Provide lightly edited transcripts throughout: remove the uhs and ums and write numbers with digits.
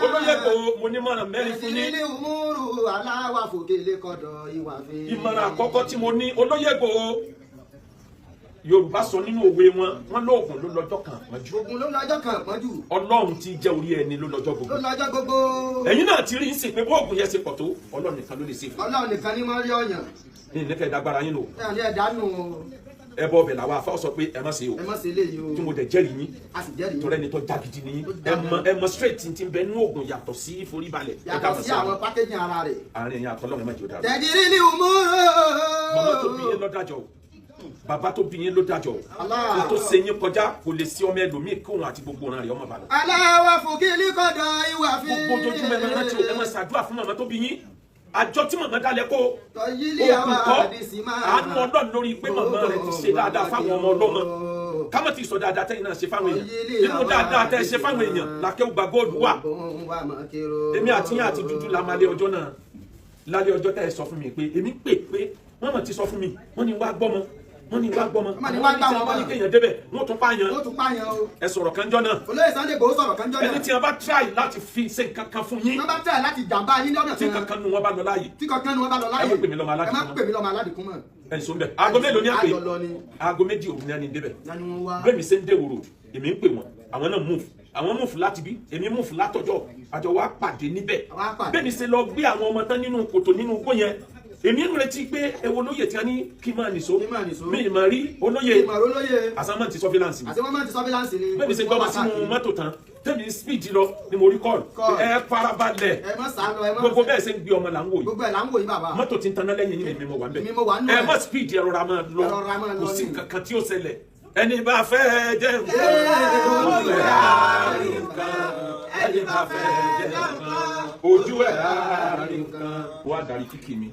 Olóyè Ìgbòho, mo ní mọ̀ràn mẹ́rin fún yín. Ìdílé umuru aláwà fòkèlè kọ̀dọ̀ ìwà fi. Ìmọ̀ràn àkọ́kọ́ tí mo ní, Olóyè Ìgbòho, Yorùbá sọ nínú òwe wọn, wọn lóògùn ló lọ́jọ́ kan àpọ́njú. Ogun ló lọ́jọ́ kan pọ́njú. Ọlọ́run ti jẹ́ orí ẹni ló lọ́jọ́ Ló gbogbo. lọ́jọ́ gbogbo. Ẹ̀yin náà ti rí ń sìn pé bóògùn yẹn ṣe pọ̀ tó, Ọlọ́run nìkan ló lè ṣe fún. Ọlọ́run nìkan ni wọ́n rí ọ̀yàn. Ní ìníkẹ́ ìdágbára yín lò. Ẹ̀ ní ẹ̀dá nù o. Ẹbọ ọbẹ̀ làwọn afọ sọ pé ẹ má ṣe o. Ẹ má ṣe eléyìí o. Tí mo dẹ̀ jẹ́rìí yín. A sì jẹ́rìí. Torí ẹni tó jágidi ni yín. Ẹ mọ straight tí ń bẹ nínú oògùn yàtọ̀ sí foríbalẹ̀. Ẹ Yàtọ̀ dáhùn sí àwọn pákéjì ara rẹ̀. Àárín ẹ̀yin àtọ́lọ́run, ẹ má jẹ́ ó dàrú. Tẹ̀dírí ní umuru. Màmá tó bí yín ló dájọ́ o, bàbá tó bí yín ló dájọ́ o. Allah. Kó tó ṣe yín kọjá, kò lè sí ọmọ ẹlòmíì kóhun àti gbogbo ọ̀ràn rẹ̀ ọmọ bàlọ́. Aláwà fòkèlè kọ̀dọ̀ ìwà fi. Gbogbo ojoojúmọ́ ẹ máa rántí o, ẹ máa ṣàdúrà fún màmá tó bí yín, àjọ tí màmá dálẹ̀ kó Tọ́yílé òkú àwọn kọ́ àdìsí máa. Àánú Ọlọ́run lórí pé màmá rẹ̀ ti ṣe dáadáa fáwọn ọmọ ọlọ́mọ, kámọ́ ti sọ dáadáa tẹ́yìn náà ṣe fáwọn èèyàn. Nínú dáadáa tẹ́ ṣe fáwọn èèyàn làkẹ́wù gba góòlù wà. Èmi àti yín àti dúdú la máa lé ọjọ́ náà lálẹ́ ọjọ́ tẹ́ ẹ sọ fún mi pé èmi pè pé wọ́n mọ̀ ti sọ fún mi, wọ́n ní wá gbọ́mọ, wọ́n ní wá gbọ́mọ. Wọ́n ní wá gbá wọn Wọ́n ní mọ́. kéèyàn débẹ̀, wọ́n tún pààyàn. Ó tún pààyàn o. Ẹ sọ̀rọ̀ kan jọ náà. Olóyè Sunday Igboho sọ̀rọ̀ kan jọ Ẹni náà. tí wọ́n bá try láti fi ṣe nǹkan kan fún yín, Wọ́n bá tẹ̀ láti jàǹbá yín lọ́nà tí kan. kankan nu wọn bá lọ láàyè, Tí kankan nu wọn bá lọ láàyè. Ẹ má pè mí lọ́mọ aládìkún Ẹ má mọ́. pè mí lọ́mọ aládìkún mọ́. Ẹ̀ ń sọ bẹ́ẹ̀. Aago mélòó ní àpè? Àjọ lọ ni. Aago 2 òru ní ẹni débẹ̀. Nani wọn wá. Bẹ́ẹ̀ mi ṣe ń dé wòrò, èmi ń pè wọ́n, àwọn náà move, àwọn move láti bí, èmi move látọjọ́, àjọ wa pàdé níbẹ̀. Àwa pàdé. Bẹ́ẹ̀ mi ṣe lọ gbé àwọn ọmọ tán nínú kòtò nínú igbó yẹn, èmi ń retí pé ẹ wo olóyè tí a ní kí n máa nìṣó. Kí n máa nìṣó. Mi ì máa rí olóyè. Ìmọ̀ràn olóyè. Àsámọ́ ti surveillance mi. Àti wọ́n máa ti surveillance ni. Bẹ́ẹ̀ mi ṣe gbọ́mọ sínú mọ́tò tán, tẹ́mi speed lọ ni mo rí call. Call. Ẹ farabalẹ̀. Ẹ má sá lọ, ẹ má. Gbogbo bẹ́ẹ̀ ṣe ń gbé ọmọ là ń wò yìí. Gbogbo ẹ̀ là ń wò yín, bàbá. Mọ́tò tí ń taná lẹ́yìn yín, èmi mo wà ń bẹ̀. Èmi mo wà nínú Ẹ ẹ̀. má speed, ẹ rọra máa lọ. Ẹ rọra máa lọ Kò sí ni. nǹkan kan tí ó ṣẹlẹ̀. Ẹni bá fẹ́ jẹ́ nǹkan, ojú ẹ̀ á rí nǹkan. Ẹni bá fẹ́ jẹ́ nǹkan, ojú ẹ̀ á rí nǹkan. Wá darí kíkì mi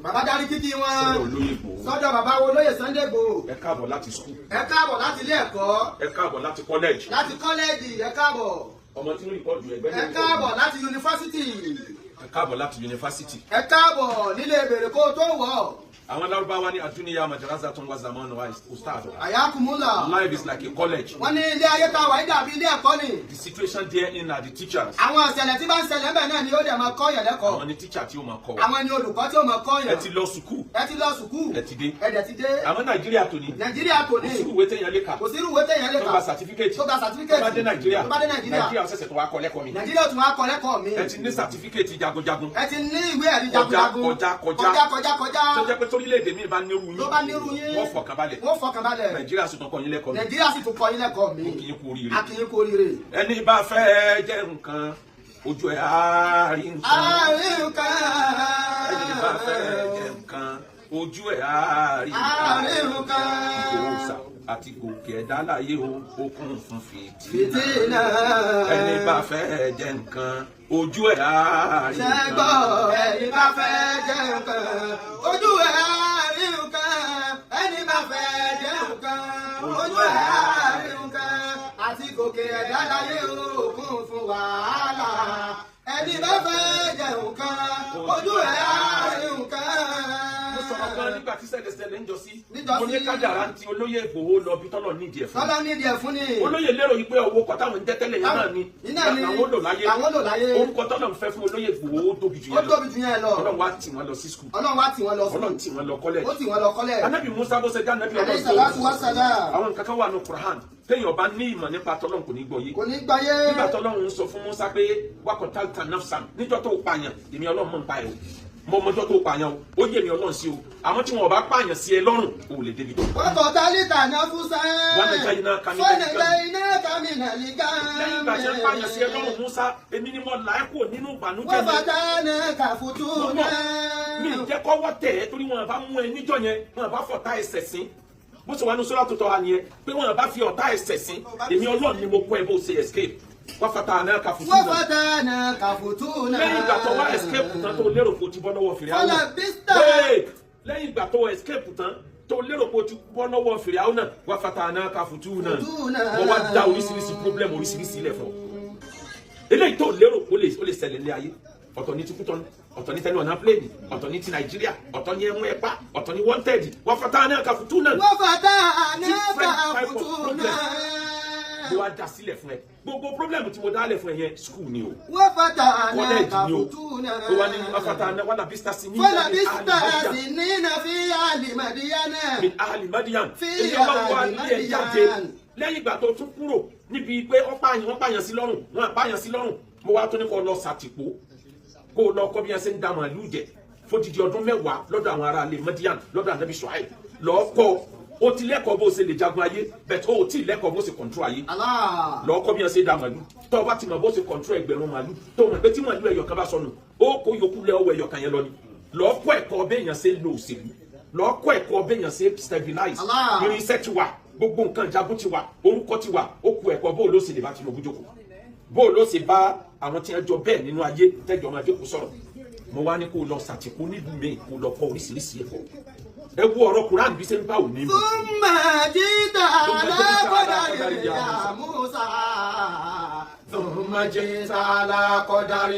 Bàbá darí kíkí wọn. sọ́dọ̀ olóyè Ìgbòho. Sọ́dọ̀ bàbá wo olóyè Sunday Igboho. Ẹ káàbọ̀ láti school. Ẹ káàbọ̀ láti ilé ẹ̀kọ́. Ẹ káàbọ̀ láti college. Láti kọ́lẹ́ẹ̀jì, ẹ káàbọ̀. Ọmọ tí ó record ẹgbẹ́ Ẹ ní. káàbọ̀ láti yunifásítì. Ẹ káàbọ̀ láti yunifásítì. Ẹ káàbọ̀ nílé ìbèrè kó o tó wọ̀. Àwọn Lárúbáwá ní الدنيا مدرسة والزمان أستاذها. Àyàkùmúlà. Life is like a college. Wọ́n ní ilé ayé tá a wà yìí dàbí ilé ẹ̀kọ́ ni. The situation therein are the teachers. Àwọn ìṣẹ̀lẹ̀ tí bá ń ṣẹlẹ̀ ńbẹ̀ náà ni ó dẹ̀ máa kọ́ yàn lẹ́kọ̀ọ́. Àwọn ni teacher tí ó máa kọ́ wa. Àwọn ni olùkọ́ tí ó máa kọ́ Ẹ yàn. ti lọ sùkúù. Ẹ ti lọ sùkúù. Ẹ ti dé. Ẹ dẹ̀ ti dé. Àwọn Nàìjíríà tó ní. Nàìjíríà kò ní. Kò sí ìwé téèyàn lè kà. Kò sí irú ìwé téèyàn lè Tó kà. gba certificate. Tó gba certificate. Tó bá dé Nàìjíríà. Tó bá dé Nàìjíríà. Nàìjíríà ṣẹ̀ṣẹ̀ tó wá kọ́ lẹ́kọ̀ọ́ mi. Nàìjíríà tún wá kọ́ lẹ́kọ̀ọ́ mi. Ẹ ti ní certificate jagunjagun. Ẹ ti ní ìwé ẹ̀rí Kọjá, jagunjagun. kọjá, kọjá. Kọjá kọjá kọjá. Tó jẹ́ pé torílẹ̀-èdè mi bá nírú yín. Tó bá nírú yín. Wọ́n fọkàn balẹ̀. Wọ́n fọkàn balẹ̀. Nàìjíríà sì tún kọ́ yín lẹ́kọ̀ọ́ mi. Nàìjíríà sì tún kọ́ yín lẹ́kọ̀ọ́ mi. Mo kì í kú oríire. A kì í kú oríire. Ẹni bá fẹ́ jẹ́ nǹkan, ojú ẹ̀ á rí nǹkan. Àárín nǹkan. Ẹni bá fẹ́ jẹ́ nǹkan, ojú ẹ̀ á rí nǹkan. Àárín nǹkan. Ìgbòho àti gòkè ẹ̀dá láyé o, ó kún fún fìtínà. Fìtínà. Ẹni bá fẹ́ jẹ́ nǹkan, ojú ẹ̀ á rí nǹkan. Ṣẹ́gbọ́, ẹni bá fẹ́ jẹ́ nǹkan, ojú ẹ̀ á rí nǹkan. Ẹni bá fẹ́ jẹ́ nǹkan, ojú ẹ̀ á rí nǹkan. Àti gòkè ẹ̀dá láyé òkun fún wàhálà. Ẹni bá fẹ́ jẹ́ nǹkan, ojú ẹ̀ á rí nǹkan. Mo sọ̀rọ̀ kan nígbà tí ṣẹlẹ̀ṣẹlẹ̀ ń jọ sí. Níjọ́sí. Mo ní kádàrá ń ti olóyè Ìgbòho lọ bí tọ́lọ̀ nídìí ẹ̀ fún. Tọ́lá nídìí ẹ̀ fún ni. Olóyè lérò yìí pé owó kọ táwọn ń jẹ́ tẹ́lẹ̀ yẹn náà ni Iná ni. làwọn lò láyé. Làwọn lò láyé. Orúkọ tọ́lọ̀ ń fẹ́ fún olóyè Ìgbòho ó tóbi jù Ó yẹn lọ. tóbi jù yẹn lọ. Ọlọ́run wá tì wọ́n lọ sí school. Ọlọ́run wá tì wọ́n lọ Ọlọ́run tì wọ́n lọ college. Ó tì wọ́n lọ college. Anabi Musa bó ṣe dá anabi Alayhi Ọlọ́run salatu tó. wa salam. Àwọn nǹkan kan wà ní Quran téèyàn bá ní ìmọ̀ nípa tọ́lọ́run kò ní gbọ́ yé. Kò ní gbáyé. Nígbà tọ́lọ́run ń sọ fún Musa pé وقتلت نفسا, níjọ́ tó pààyàn, èmi Ọlọ́run mọ̀ ń pa ẹ̀ o, mo mọjọ́ tó pààyàn o, ó yé mi Ọlọ́run sí o. Àwọn tí wọn ò bá pààyàn sí ẹ lọ́rùn, o ò lè débi tó. وقتلت نفسا. ونجيناك من فنجيناك من الغم. Lẹ́yìn ìgbà tí wọ́n pààyàn sí ẹ lọ́rùn, Musa, èmi ni mo là ẹ́ kúrò nínú ìbànújẹ́ mi. وفتناك فتونا. Mi jẹ́ kọ́wọ́ tẹ̀ ẹ́, torí wọn bá mú ẹ níjọ́ yẹn, wọn bá fọ̀tá ẹsẹ̀ sí bó ṣe wà ní sọ́lá tó tọ́ wa nìyẹn pé wọn bá fi ọ̀tá ẹsẹ̀ sí. Èmi Ọlọ́run ni mo kọ́ ẹ bó ṣe escape. وفتناك فتونا. وفتناك فتونا. Lẹ́yìn ìgbà tó wá escape tán, tó lérò pé o ti bọ́ lọ́wọ́ Fìràwọ̀. فلبثت. Hey! Lẹ́yìn ìgbà tó escape tán, tó lérò pé o ti bọ́ lọ́wọ́ Fìràwọ̀ náà, وفتناك فتونا. فتونا. Wọ́n wá dá oríṣiríṣi problem, oríṣiríṣi ilẹ̀ fún ọ, eléyìí tó lérò kó lè ó lè ṣẹlẹ̀ ní ayé. Ọ̀tọ̀ ní ti Kútọ́nù, ọ̀tọ̀ ní tẹnu ọ̀nà plane, ọ̀tọ̀ ní ti Nàìjíríà, ọ̀tọ̀ ní ẹmú ẹ̀pá, ọ̀tọ̀ ní wanted. وفتناك فتونا. وفتناك Different type of فتونا. Mo wá dá sílẹ̀ fún ẹ. Gbogbo problem tí mo dálẹ̀ fún ẹ yẹn, school ni o, Wọ́n fata college náà ni o. kàfùtúnà. Ó wá ní afata wàlà bista sí ní Fọlábísítà sí nínà fi àlìmọ̀díyánà. Min ahli Madian. Fi Èyí ọlọ́run wá ahli lé ẹ jáde Madian. lẹ́yìn ìgbà tó tún kúrò níbi pé wọ́n pààyàn, wọ́n pààyàn sí lọ́rùn, wọ́n pààyàn sí lọ́rùn. Mo wá tún ní kó lọ sàtìpó, kó lọ kọ́ bí wọ́n ṣe ń da màálù jẹ fódìdí ọdún 10 lọ́dọ̀ àwọn ará ilé Madian, lọ́dọ̀ Ànábì Ṣuaib. Lọ́ọ́ kọ́ o ti lẹ́kọ̀ọ́ bó ṣe lè jagun ayé, bẹ̀t o ti lẹ́kọ̀ọ́ bó ṣe control ayé. Allah. Lọ́ọ́ kọ́ bí wọ́n ṣe da màálù. Tó o bá ti mọ̀ bó ṣe control 1000 màálù, tó o mọ̀ pé tí màálù ẹyọ kan bá sọnù, ó kó yòókù lẹ́ ọwọ́ ẹyọ kan yẹn lọ ni. Lọ́ọ́ kọ́ ẹ̀kọ́ béèyàn ṣe lo òṣèlú, lọ́ọ́ kọ́ ẹ̀kọ́ béèyàn ṣe stabilize. Allah. Irinṣẹ́ ti wà, gbogbo nǹkan jagun ti wà, orúkọ ti wà, ó kú ẹ̀kọ́ bó ló ṣe lè bá Tinubu jókòó, bó ló ṣe bá àwọn tí wọ́n jọ bẹ́ẹ̀ nínú ayé tẹ́jọ́ máa jókòó sọ̀rọ̀. Mo wá ní kó lọ ṣàtìkú nílùú mi, kó lọ kọ́ oríṣiríṣi ẹ̀kọ́. Ẹ wo ọ̀rọ̀ Quran bí ṣe ń bá òní mu. ثم جئت على قدر يا موسى ثم جئت على قدر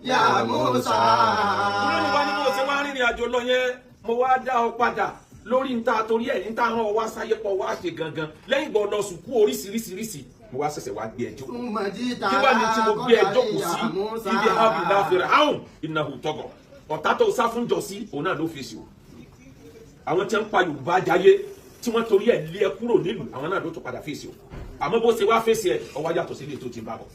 يا موسى. Quran wa ni mo ṣe wá rìnrìn àjò lọ yẹn, mo wá dá ọ padà lórí níta torí ẹ̀ níta hàn wá sáyé pọ̀ wá ṣe gangan lẹ́yìn ìgbà lọ sùkú oríṣiríṣiríṣi. Mo wá ṣẹ̀ṣẹ̀ wá gbé ẹjọ́ ثم جئت kí wá ní tí mo على gbé ẹjọ́ قدر kù sí يا موسى. ibi hábì láfẹrẹ áhùn ìnáwó tọgọ ọ̀tá tó sá fún jọ sí òun náà ló fèsì o. Àwọn tí wọ́n ń pa Yorùbá jayé tí wọ́n torí ẹ̀ lé ẹ kúrò nílùú, àwọn náà ló tó padà fèsì o. Àmọ́ bó ṣe wá fèsì ẹ, ọwọ́ yàtọ̀ sílé tó ti ń bá bọ̀.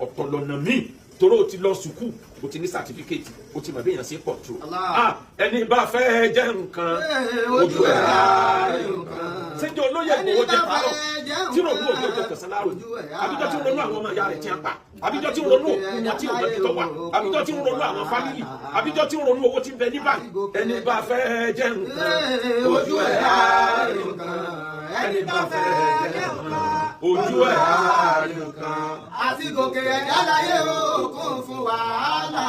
Ọ̀tọ̀ lọ́nà míì toró o ti lọ sùkúù, o ti ní sàtífíkẹ́ẹ̀tì, o ti mọ̀ bí èèyàn ṣe pọ̀ tó. Allah. Ah, ẹni bá fẹ́ jẹ́ nǹkan, Ojú ẹ̀ á rí nǹkan. Sẹ́jọ́ olóyè Ẹni Ìgbòho jẹ bá pààrọ̀ fẹ́ jẹ́ tí rògbò nǹkan, òjò jẹ kẹsàn-án láàrò, ojú ẹ̀ á àbíjọ́ tí ń ronú àwọn ọmọ ìyá rẹ̀ tí ń pa, àbíjọ́ tí ń ronú òkú wọn tí òun tó wà, àbíjọ́ tí ń ronú àwọn fámìlì, àbíjọ́ tí ń ronú owó tí ń bẹ ní báyìí. Ẹni bá fẹ́ jẹ́ nǹkan, Ojú ẹ̀ á rí nǹkan. Ẹni bá fẹ́ jẹ́ nǹkan, ojú ẹ̀ á rí nǹkan. Àti gòkè ẹ̀dá láyé òkun fún wàhálà.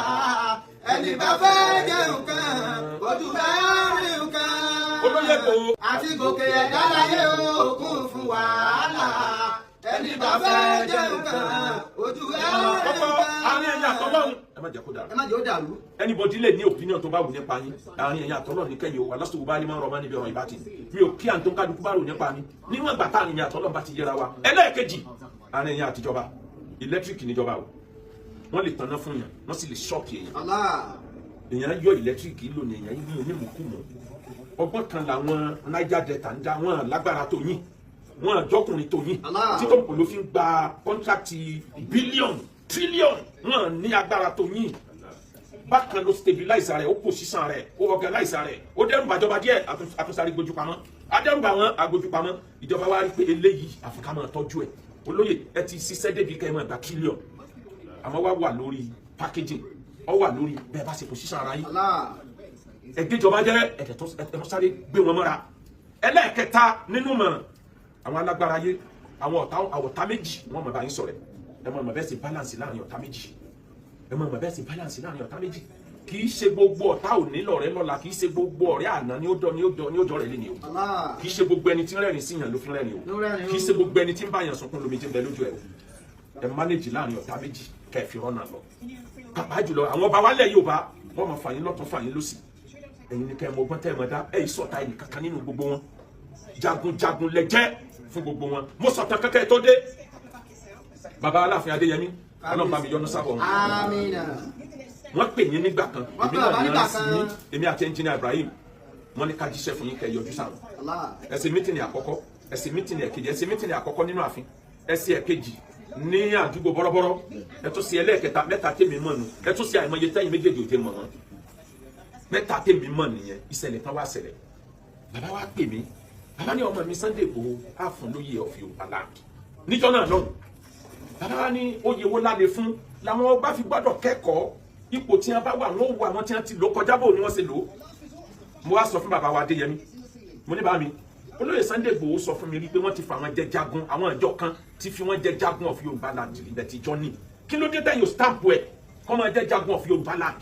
Ẹni bá fẹ́ jẹ́ nǹkan, ojú ẹ̀ á rí nǹkan. Olóyè Ìgbòho. Àti gòkè ẹ̀dá láyé òkun fún wàhálà. Ẹni bá fẹ́ jẹ́ nǹkan, ojú ẹ̀ á rí Kọ́kọ́ àárín ẹ̀yin nǹkan. àtọ́lọ́run, ẹ má jẹ́ kó dàrú. Ẹ má jẹ́ ó dàrú. Anybody lè ní opinion tó bá wù nípa yín. Àárín ẹ̀yin àtọ́lọ́run ní kẹ́yìn o wà lásìkò bá ní máa ń rọmọ níbi ọ̀rọ̀ ìbátì mi ò kí à ń tó ń kálukú bá rò nípa mi níwọ̀n ìgbà táàrin ẹ̀yin àtọ́lọ́run bá ti yẹra wa. Ẹlẹ́ẹ̀kejì, àárín ẹ̀yin àtijọba, electric níjọba o. Wọ́n lè tanná fún yàn, wọ́n sì lè ṣọ́ọ̀kì èèyàn. Allah. Èèyàn yọ electric lò ní èèyàn mú onímùkúmù. Ọgbọ́n kan làwọn Niger Delta ń dá. Wọn lágbára tó yín, wọn àjọkùnrin tó yín. Allah. Tí tó ló fi ń gba kọ́ńtrákìtì bílíọ̀nù, tírílíọ̀nù, wọn ní agbára tó yín. Bákan ló stabilize rẹ̀, ó position rẹ̀, ó organize rẹ̀, ó dẹ́rù bàjọba díẹ̀. Àtúnṣe gbójú pamọ́, adẹ́rùbà wọn agbójú pamọ́. Ìjọba wa rí pé eléyìí àfi ká máa tọ́jú ẹ̀. Olóyè, ẹ ti ṣiṣẹ́ débi kẹ́ ẹ máa gba tírílíọ̀nù, àmọ́ wá wà lórí packaging, ọ wà lórí bẹ́ẹ̀ bá ṣe position ara yín. Allah. Ẹgbẹ́jọba jẹ́ ẹ̀tẹ̀ tó ẹ̀tẹ̀ sáré gbé wọn mọ́ra. Ẹlẹ́ẹ̀kẹta nínú mọ̀ràn, àwọn alágbára ayé, àwọn ọ̀tá, àwọn ọ̀tá méjì wọ́n mọ̀ bá yín sọ̀rọ̀. Ẹ mọ̀ mọ̀ bẹ́ẹ̀ sì balance láàrin ọ̀tá méjì. Ẹ mọ̀ mọ̀ bẹ́ẹ̀ sì balance láàrin ọ̀tá méjì. Kì í ṣe gbogbo ọ̀tá ò ní lọ̀rẹ́ lọ́la. Kì í ṣe gbogbo ọ̀rẹ́ àná ni ó dọ̀ ni ó dọ̀ ni ó dọ̀ rẹ̀ lé ni o. Allah. Kì í ṣe gbogbo ẹni tí ń rẹ́rìn síyàn ló fi ń rẹ́rìn o. Ló rẹ́rìn o. Kì í ṣe gbogbo ẹni tí ń bá yàn sunkún lómi tí ń bẹ lójú ẹ o. Ẹ manage láàrin ọ̀tá méjì kẹ́ ẹ fi rọ́nà lọ. Pàápàá jùlọ àwọn ọba wálẹ̀ Yorùbá, wọ́n máa fà yín lọ́tún, fà yín lọ́sì. Ẹ̀yin ni kẹ́ ẹ mọ ọgbọ́n tẹ́ ẹ mọ̀ dá. Ẹ yìí sọ̀tà ẹnì kankan nínú gbogbo wọn. Jagunjagun lẹ jẹ́ fún gbogbo wọn. Mo sọ̀tàn kankan tó dé. Baba Aláàfin Adéyẹmí, Ọlọ́run bá mi yọ́nú sábọ̀ wọn. Amina. Wọ́n pè yín nígbà kan. Wọ́n Èmi pè náà bàbá ní nígbà rán sí kan. yín, èmi àti ẹnjìnìá Ibrahim. Wọ́n ní ká jíṣẹ́ fún yín kẹ́ ẹ yọjú sáwọn. Allah. Ẹ ṣe mítìnì àkọ́kọ́, ẹ ṣe mítìnì ẹ̀kejì, ẹ ṣe mítìnì àkọ́kọ́ nínú ààfin, ẹ ṣe ẹ̀kejì ní àdúgbò bọ́rọ́bọ́rọ́, ẹ tún ṣe ẹlẹ́ẹ̀kẹta. Mẹ́ta tèmi mọ̀ nù. Ẹ tún ṣe àìmọye tẹ́yìn méjèèjì ò tẹ mọ̀ wọ́n. Mẹ́ta tèmi mọ̀ nìyẹn. Ìṣẹ̀lẹ̀ kan wá ṣẹlẹ̀. Bàbá wa pè mí. Bàbá ní ọmọ mi Sunday Igboho á fún lóye of Yorùbá land. Níjọ́ náà lọ́hùn, bàbá wa ní oyè wo lálẹ́ fún làwọn ọba fi gbọ́dọ̀ kẹ́kọ̀ọ́ ipò tí wọ́n bá wà, wọ́n wo àwọn tí wọ́n ti lò kọjá, bò ní wọ́n ṣe lò ó. Mo wá sọ fún bàbá wa Adéyẹmí, mo ní bá mi olóyè Sunday Igboho sọ fún mi rí pé wọ́n ti fa àwọn jẹ jagun, àwọn ìjọ kan ti fi wọ́n jẹ jagun of Yorùbá land ibẹ̀ ti jọ ní. Kí ló dé tẹ̀yìn stamp ẹ̀ kọ́ máa jẹ jagun of Yorùbá land?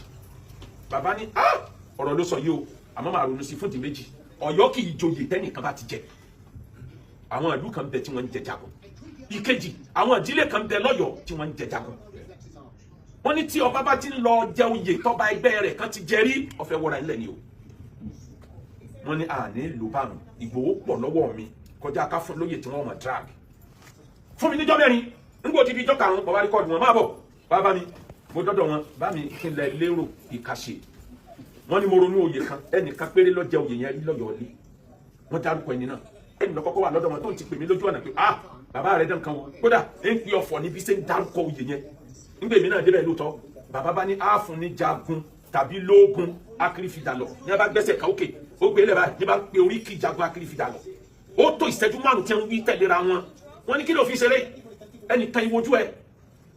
Bàbá ní, ah, ọ̀rọ̀ ló sọ yìí o, àmọ́ màá ronú sí fún ìdí méjì. Ọ̀yọ́ kì í joyè tẹ́nìkan bá ti jẹ. Àwọn ìlú kan bẹ tí wọ́n ń jẹ jagun. Ìkejì, àwọn ìdílé kan bẹ lọ́yọ̀ọ́ tí wọ́n ń jẹ jagun. Wọ́n ní tí ọba bá ti ń lọ jẹ oyè tọ́ba ẹgbẹ́ rẹ̀ kan ti jẹ rí, ọ̀fẹ́ wọra ilẹ̀ ni o. Wọ́n ní àní ló bá mi. Ìgbòho pọ̀ lọ́wọ́ mi kọjá ká fún lóye tí wọ́n mọ̀ drag. Fún mi níjọ́ mẹ́rin. Nígbà tí ìjọ karùn-ún bọ̀ wá record wọn, máa bọ̀ wá bá mi. Mo dọ́dọ̀ wọn, bá mi kí n lẹ lérò ìkàṣe. Wọ́n ní mo ronú oyè kan, ẹnìkan péré ló jẹ oyè yẹn rí lọ́yọ̀ọ́ lé. Wọ́n dárúkọ ẹni náà. Ẹni lọ kọ́kọ́ wà lọ́dọ̀ wọn tó ń ti pè mí lójú ọ̀nà pé, "Ah, bàbá rẹ̀ dán kan wo." Kódà ń pe ọ̀fọ̀ níbi ṣe ń dárúkọ oyè yẹn. Nígbà èmi náà débẹ̀ lóòótọ́, bàbá bá ní áàfún ní jagun tàbí lóògùn akérèfìdà lọ. Ní a bá gbẹ́sẹ̀ ká òkè, ó gbé lẹ́bàá ní bá pe oríkì jagun akérèfìdà lọ. Ó tó ìṣẹ́jú 5 tí ń wí tẹ̀léra wọn. Wọ́n ní kí ló fi ṣeré? Ẹnìkan ìwojú ẹ,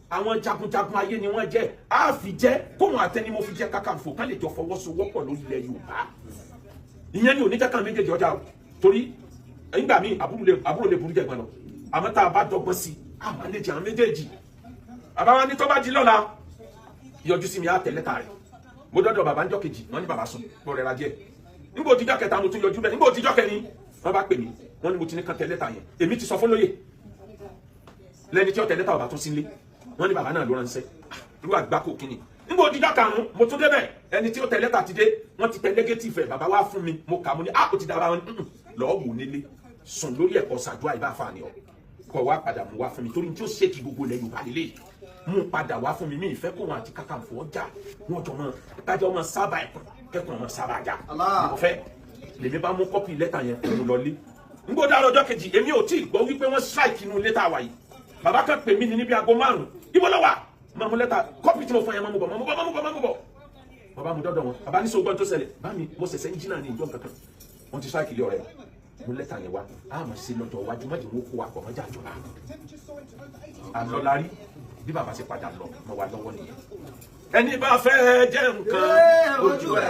àwọn jagunjagun ayé ni wọ́n jẹ́. Á fi jẹ́ kóhun àtẹni mo fi jẹ́ Kakanfò ká lè jọ fọwọ́sowọ́pọ̀ lórí ilẹ̀ Yorùbá. Ìyẹn ni oníjàkà méjèèjì ọjà o, torí nígbà míì àbúrò lè burú jẹ̀gbọ́n lọ. Àmọ́ tá a bá dọ́gbọ́n sí i, a máa lè jẹ àwọn méjèèjì. Bàbá wa ní tó bá di lọ́la, yọjú sí mi, á tẹ̀lé ta rẹ̀. Mo dọ́dọ̀ bàbá ńjọ́ kejì, wọ́n ní bàbá sùn, mo rẹra díẹ̀. Nígbà òtijọ́ kẹta, mo tún yọjú bẹ́ẹ̀. Nígbà òtijọ́ kẹrin, wọ́n bá pè mí, wọ́n ní mo ti ní kán tẹ̀lé ta yẹn. Èmi ti sọ fún lóye lẹ́ni tí ó tẹ̀lé ta, bàbá tún sí nílé. Wọ́n ní bàbá náà ló ránṣẹ́. Irú àgbákò kínní. Nígbà òtijọ́ karùn-ún, mo tún débẹ̀, ẹni tí ó tẹ̀lé ta ti dé, wọ́n ti tẹ negative ẹ̀. Bàbá wá fún mi, mo kà, mo ní, "Ah, ó ti dára." Wọn lọ́ọ́ wò nílé, sùn lórí ẹ̀kọ́, ṣàdúrà ìbá fa ni ọ kọ wá padà mú wá fún mi, torí tí ó ṣèkì gbogbo ilẹ̀ Yorùbá lélẹ̀. Mú padà wá fún mi. Mi ìfẹ́ kó wọn àti Kakanfò ọjà wọn jọ mọ kájọ mọ sábà ẹ̀kọ́ kẹ́kọ̀ọ́ mọ sábà jà. Mo fẹ́ lèmi bá mú copy lẹ́tà yẹn, mo lọ lé. Ngbọ́dọ̀ àròjọ kejì, èmi ò tí ì gbọ́ wípé wọ́n strike inú lẹ́tà wa yìí. Bàbá kan pè mí ní níbi aago 5. Ibo ló wà? Máa mú lẹ́tà copy tí mo fún yẹn, máa mú bọ̀, máa mú bọ̀, máa mú bọ̀, máa mú bọ̀. Bàbá mu dọ́dọ̀ wọn. Bàbá ní sọ gbọ́n tó ṣẹlẹ̀ bá mi, mo ṣẹ̀ṣẹ̀ ń jìnnà ní ìjọ kankan, wọ́n ti strike ilé ọ̀rẹ́ mi. Mú lẹ́tà yẹn wá, a mọ̀ sí lọ́jọ́ iwájú, má jẹ́ wọ́n kó wa pọ̀ mọ́jà àjọba àlọ́lárí. Bí bàbá ṣe padà lọ mọ́ wa lọ́wọ́ nìyẹn. Ẹni bá fẹ́ jẹ́ nǹkan, ojú ẹ̀.